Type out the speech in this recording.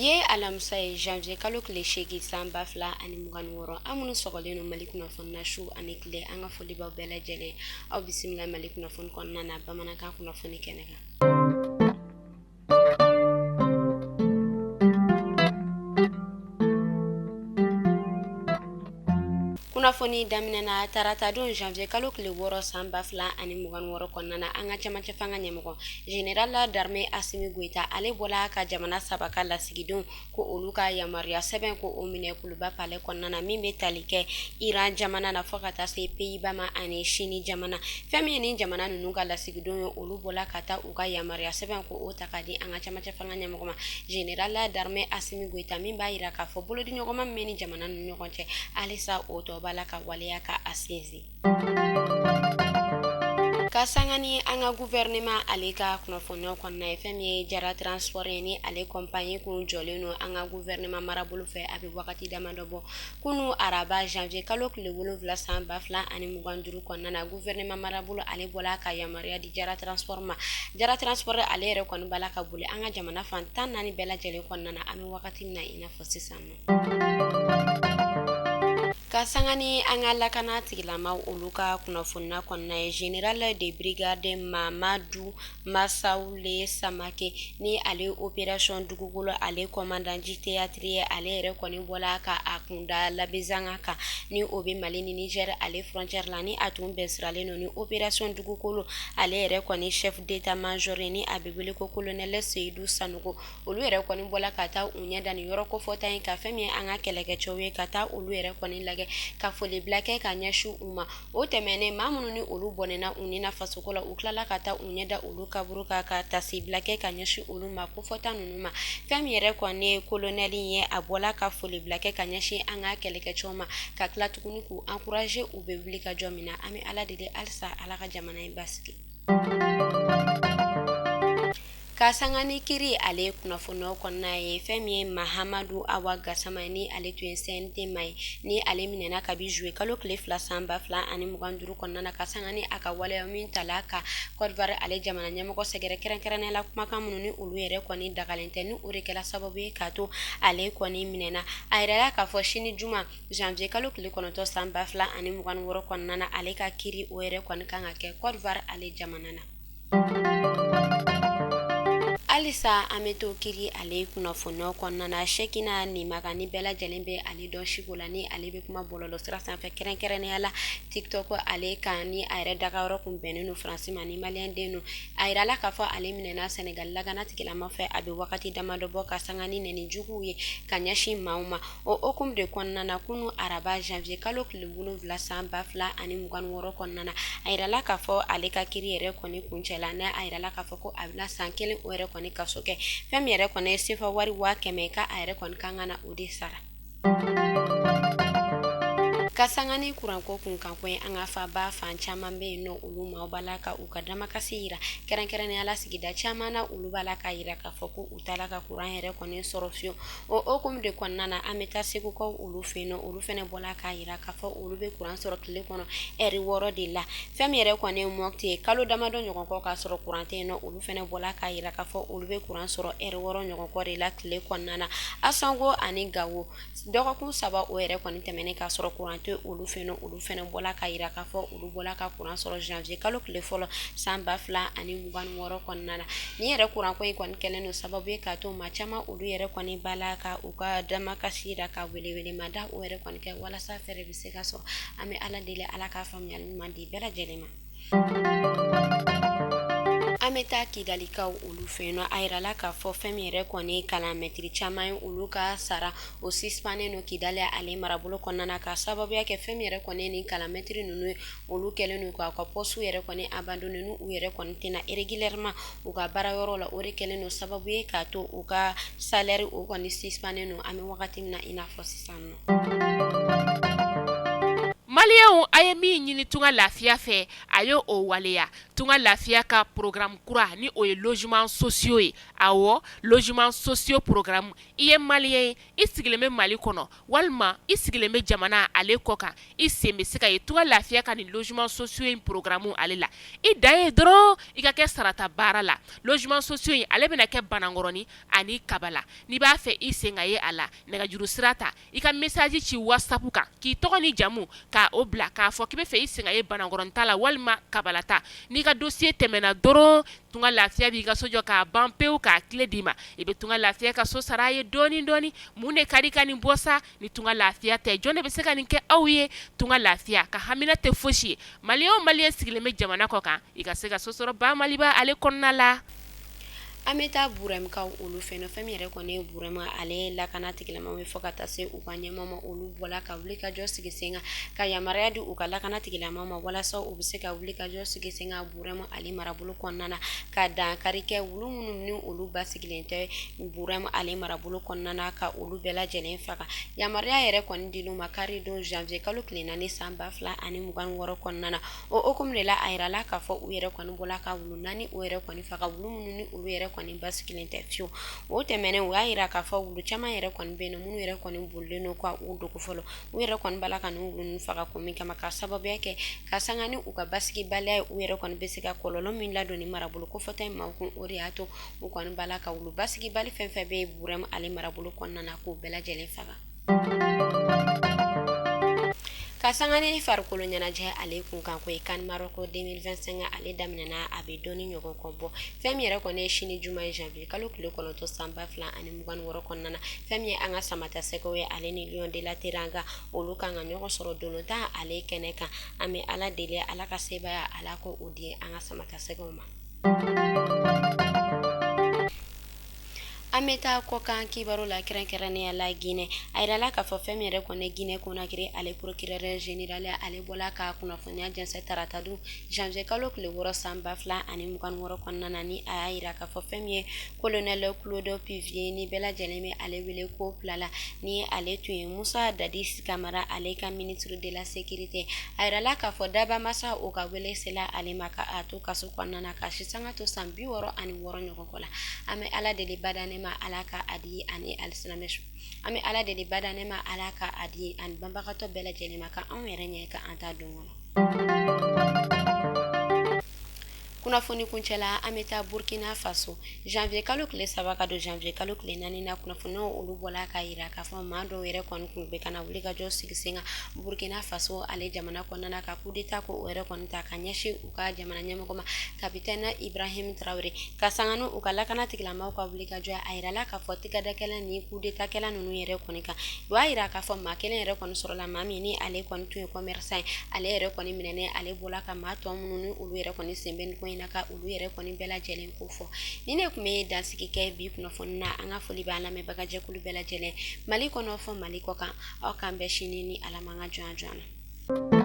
ye alamisa ye, janvier kalo tile 8 san 2026. Aw minnu sɔgɔlen don Mali kunnafoni na su ani tile, an ka foli b'aw bɛɛ lajɛlen. Aw bisimila Mali kunnafoni kɔnɔna na bamanankan kunnafoni kɛnɛ kan. Kunnafoni daminɛna taratadon janvier kalo tile 6 san 2026 kɔnɔna na, an ka cɛmancɛ fanga ɲɛmɔgɔ général d'armée Asimi Goyita, ale bɔla ka jamana saba ka lasigidenw ko olu ka yamaruya sɛbɛn ko o minɛ Kuluba palais kɔnɔna na, min bɛ tali kɛ Iran jamana na fo ka taa se Pays-Bas ma ani Chine jamana. Fɛn min ye nin jamana ninnu ka lasigidenw ye, olu bɔla ka taa u ka yamaruya sɛbɛn ko o ta ka di an ka cɛmancɛ fanga ɲɛmɔgɔ ma général d'armée Asimi Goyita, min b'a jira k'a fɔ bolodiɲɔgɔnma min bɛ ni jamana ninnu ɲɔgɔn cɛ, halisa o tɔ b'a la ka waleya ka a sinsin. Ka sanga ni an ka gouvernement ale ka kunnafoniyaw kɔnɔna ye, fɛn min ye Jara Transport ye, ni ale compagnie kun jɔlen don an ka gouvernement marabolo fɛ a bɛ wagati damadɔ bɔ, kunu araba janvier kalo tile 7 san 2025 kɔnɔna na, gouvernement marabolo ale bɔla ka yamaruya di Jara Transport ma. Jara Transport ale yɛrɛ kɔni b'a la ka boli an ka jamana fan 14 bɛɛ lajɛlen kɔnɔna na an bɛ wagati min na i n'a fɔ sisan nɔ. Ka sanga ni an ka lakana tigilamaw olu ka kunnafoniya kɔnɔna ye, général de brigade Mamadu Masawule Samake, ni ale opération dugukolo ale commandant du théâtre ye, ale yɛrɛ kɔni bɔla ka a kunda Labezanga kan, ni o bɛ Mali ni Niger ale frontière la, ni a tun bɛn siralen don ni opération dugukolo ale yɛrɛ kɔni chef d'état-major ye, ni a bɛ wele ko colonel Seyidu Sanogo. Olu yɛrɛ kɔni bɔla ka taa u ɲɛ da nin yɔrɔ kofɔta in ka fɛn min ye an ka kɛlɛkɛcɛw ye, ka taa olu yɛrɛ kɔni lajɛ ka folibila kɛ ka ɲɛsin u ma. O tɛmɛnen, maa minnu ni olu bɔnɛna u ni na fasoko la, u tilala ka taa u ɲɛ da olu kaburu kan ka tasibila kɛ ka ɲɛsin olu ma kofɔta ninnu ma. Fɛn min yɛrɛ kɔni ye colonel ye, a bɔla ka folibila kɛ ka ɲɛsin an ka kɛlɛkɛcɛw ma, ka tila tuguni k'u encourager u bɛ wuli ka jɔ min na. An bɛ Ala deli halisa Ala ka jamana in basigi. Ka sanga ni kiri ale kunnafoniyaw kɔnɔna ye, fɛn min ye Mahamadu Awa Gasama ye, ni ale tun ye CNT maa ye, ni ale minɛna kabi juillet kalo tile 2 san 2025 kɔnɔna na, ka sanga ni a ka waleya min tala ka Côte d'Ivoire ale jamana ɲɛmɔgɔ sɛgɛrɛ, kɛrɛnkɛrɛnnenya la kumakan minnu ni olu yɛrɛ kɔni dagalen tɛ, ni o de kɛra sababu ye k'a to ale kɔni minɛna. A yirala k'a fɔ sini juma janvier kalo tile 9 san 2026 kɔnɔna na, ale ka kiri o yɛrɛ kɔni kan ka kɛ Côte d'Ivoire ale jamana na. Halisa an bɛ to kiri ale kunnafoniyaw kɔnɔna na. Sekina Nimaga, ni bɛɛ lajɛlen bɛ ale dɔn siko la, ni ale bɛ kuma bɔlɔlɔ sira sanfɛ, kɛrɛnkɛrɛnnenya la TikTok ale kan, ni a yɛrɛ dagayɔrɔ kun bɛnnen don Faransi ma, ni maliyɛn den don. A yirala k'a fɔ ale minɛna Senegal lakana tigilama fɛ a bɛ wagati damadɔ bɔ, ka sanga ni nɛni juguw ye ka ɲɛsin maaw ma. O hukumu de kɔnɔna na, kunu araba janvier kalo tile 7 san 2026 kɔnɔna na, a yirala k'a fɔ ale ka kiri yɛrɛ kɔni kuncɛla, n'a a yirala k'a fɔ ko a bɛna san 1 o yɛrɛ kɔni kaso kɛ. Fɛn min yɛrɛ kɔni ye sefa wari 100 000, k'a yɛrɛ kɔni kan ka na o de sara. Ka sanga ni kuranko kunkanko ye, an ka faaba fan caman bɛ yen nɔ, olu maaw b'a la ka u ka damakasi yira, kɛrɛnkɛrɛnnenya la sigida caman na, olu b'a la k'a yira k'a fɔ ko u t'a la ka kuran yɛrɛ kɔni sɔrɔ fiyewu. O hukumu de kɔnɔna na, an bɛ taa segukaw olu fɛ yen nɔ, olu fana bɔla k'a yira k'a fɔ olu bɛ kuran sɔrɔ tile kɔnɔ ɛri 6 de la. Fɛn min yɛrɛ kɔni ye Mɔti ye, kalo damadɔ ɲɔgɔn kɔ k'a sɔrɔ kuran tɛ yen nɔ, olu fana bɔla k'a yira k'a fɔ olu bɛ kuran sɔrɔ ɛri 6 ɲɔgɔn kɔ de la tile kɔnɔna na. Asango ani Gawo, dɔgɔkun 3 o yɛrɛ kɔni tɛmɛnen k'a sɔrɔ kuran tɛ olu fɛ yen nɔ, olu fana bɔla k'a yira k'a fɔ olu bɔla ka kuran sɔrɔ janvier kalo tile fɔlɔ san 2026 kɔnɔna na. Nin yɛrɛ kuranko in kɔni kɛlen don sababu ye k'a to maa caman olu yɛrɛ kɔni b'a la ka u ka damakasi yira, ka welewelemada o yɛrɛ kɔni kɛ walasa fɛɛrɛ bɛ se ka sɔrɔ. An bɛ Ala deli Ala k'a faamuyali ɲuman di bɛɛ lajɛlen ma. An bɛ taa Kidalikaw olu fɛ yen nɔ. A yirala k'a fɔ fɛn min yɛrɛ kɔni kalan mɛtiri caman ye, olu ka sara o suspendnen don Kidali ale marabolo kɔnɔna na, ka sababuya kɛ fɛn min yɛrɛ kɔni ni kalan mɛtiri ninnu ye, olu kɛlen don k'a ka poste yɛrɛ kɔni abandonné, n'u yɛrɛ kɔni tɛ na régulièrement u ka baara yɔrɔ la. O de kɛlen don sababu ye k'a to u ka salaire o kɔni suspendnen don an bɛ wagati min na i n'a fɔ sisan nɔ. Maliyɛnw, a ye min ɲini Tunga Lafiya fɛ, a ye o waleya. Tunga Lafiya ka programme kura ni o ye logements sociaux ye. Awɔ, logements sociaux programme. I ye maliyɛn ye, i sigilen bɛ Mali kɔnɔ walima i sigilen bɛ jamana ale kɔ kan, i sen bɛ se ka ye Tunga Lafiya ka nin logements sociaux in programme ale la. I dan ye dɔrɔn i ka kɛ sarata baara la. Logements sociaux in ale bɛna kɛ Banankɔrɔni ani Kabala. N'i b'a fɛ i sen ka ye a la, nɛgɛjuru sira ta, i ka message ci WhatsApp kan k'i tɔgɔ ni jamu ka o bila, k'a fɔ k'i bɛ fɛ i sen ka ye Banankɔrɔni ta la walima Kabala ta. N'i ka dossier tɛmɛna dɔrɔn, Tunga Lafiya b'i ka so jɔ k'a ban pewu k'a clé d'i ma. I bɛ Tunga Lafiya ka so sara a ye dɔɔni dɔɔni. Mun de ka di ka nin bɔ sa? Ni Tunga Lafiya tɛ, jɔn de bɛ se ka nin kɛ aw ye? Tunga Lafiya ka hamina tɛ fosi ye. Maliyɛn o maliyɛn sigilen bɛ jamana kɔ kan, i ka se ka so sɔrɔ ba Maliba ale kɔnɔna la. An bɛ taa Burɛmukaw olu fɛ. Fɛn min yɛrɛ kɔni ye Burɛmu ale lakana tigilamaw ye, fo ka taa se u ka ɲɛmaa ma, olu bɔla ka wuli ka jɔ sigi sen kan ka yamaruya di u ka lakana tigilamaw ma walasa u bɛ se ka wuli ka jɔ sigi sen kan Burɛmu ale marabolo kɔnɔna na, ka dankari kɛ wulu minnu ni olu basigilen tɛ Burɛmu ale marabolo kɔnɔna na, ka olu bɛɛ lajɛlen faga. Yamaruya yɛrɛ kɔni dil'u ma kari don janvier kalo tile 4 san 2026 kɔnɔna na. O hukumu de la, a yirala k'a fɔ u yɛrɛ kɔni bɔla ka wulu 4 o yɛrɛ kɔni faga, wulu minnu ni olu yɛrɛ kɔni basigilen tɛ fiyewu. O tɛmɛnen, u y'a yira k'a fɔ wulu caman yɛrɛ kɔni bɛ yen minnu yɛrɛ kɔni bolilen don ka u dogo fɔlɔ. U yɛrɛ kɔni b'a la ka nin wulu ninnu faga kun min kama, ka sababuya kɛ ka sanga ni u ka basigibaliya ye, u yɛrɛ kɔni bɛ se ka kɔlɔlɔ min ladon ni marabolo kofɔta in maaw kun. O de y'a to u kɔni b'a la ka wulu basigibali fɛn fɛn bɛ yen Burɛmu ale marabolo kɔnɔna na, k'u bɛɛ lajɛlen faga. Ka sanga ni farikolo ɲɛnajɛ ale kunkan ko ye, CAN Maroc 2025 ale daminɛna, a bɛ dɔɔni ɲɔgɔn kɔ bɔ. Fɛn min yɛrɛ kɔni ye sini juma ye, janvier kalo tile 9 san 2026 kɔnɔna na, fɛn min ye an ka Samatasɛgɛw ye, ale ni Lion de la Teranga, olu kan ka ɲɔgɔn sɔrɔ balontan ale kɛnɛ kan. An bɛ Ala deli, Ala ka sebaaya, Ala k'o di an ka Samatasɛgɛw ma. An bɛ taa kɔkan kibaru la, kɛrɛnkɛrɛnnenya la Guinée. A yirala k'a fɔ fɛn min yɛrɛ kɔni Guinée Conakry ale procureur général, ale bɔla ka kunnafoniya jɛnsɛn tarata don janvier kalo tile 6 san 2026 kɔnɔna na, ni a y'a yira k'a fɔ fɛn min ye colonel Claude Pivi, ni bɛɛ lajɛlen bɛ ale wele ko Plala, ni ale tun ye Moussa Dadis Camara ale ka ministre de la sécurité. A yirala k'a fɔ dabamasa o ka wele sela ale ma ka a to kaso kɔnɔna na, ka sisanga to san 66 ɲɔgɔn kɔ la. An bɛ Ala deli bada ne ma, Ala ka a di ani alisilamɛ su. An bɛ Ala deli bada ne ma, Ala ka a di ani banbagatɔ bɛɛ lajɛlen ma, ka anw yɛrɛ ɲɛ ka an ta don kɔnɔ. Kunnafoni kuncɛ la, an bɛ taa Burkina Faso. Janvier kalo tile 3 ka don janvier kalo tile 4 na, kunnafoniw olu bɔla k'a yira k'a fɔ maa dɔw yɛrɛ kɔni tun bɛ ka na wuli ka jɔ sigi sen kan Burkina Faso ale jamana kɔnɔna na, ka coup d'état ko o yɛrɛ kɔni ta ka ɲɛsin u ka jamana ɲɛmɔgɔ ma, capitaine Ibrahim Traoré. Ka sanga ni u ka lakana tigilamaw ka wuli ka jɔ, a yirala k'a fɔ tigadakɛla ni coup d'état kɛla ninnu yɛrɛ kɔni kan. U y'a yira k'a fɔ maa kelen yɛrɛ kɔni sɔrɔla, maa min ni ale kɔni tun ye commerçant ye, ale yɛrɛ kɔni minɛnen, ale bɔla ka maa tɔ minnu ni olu yɛrɛ kɔni sen bɛ nin ko in na, ka olu yɛrɛ kɔni bɛɛ lajɛlen ko fɔ. Ni ne tun bɛ dansigi kɛ bi kunnafoni na. An ka foli b'an lamɛnbaga jɛkulu bɛɛ lajɛlen, Mali kɔnɔ fɔ Mali kɔ kan. Aw k'an bɛn sini ni Ala m'an ka jɔn jɔn na.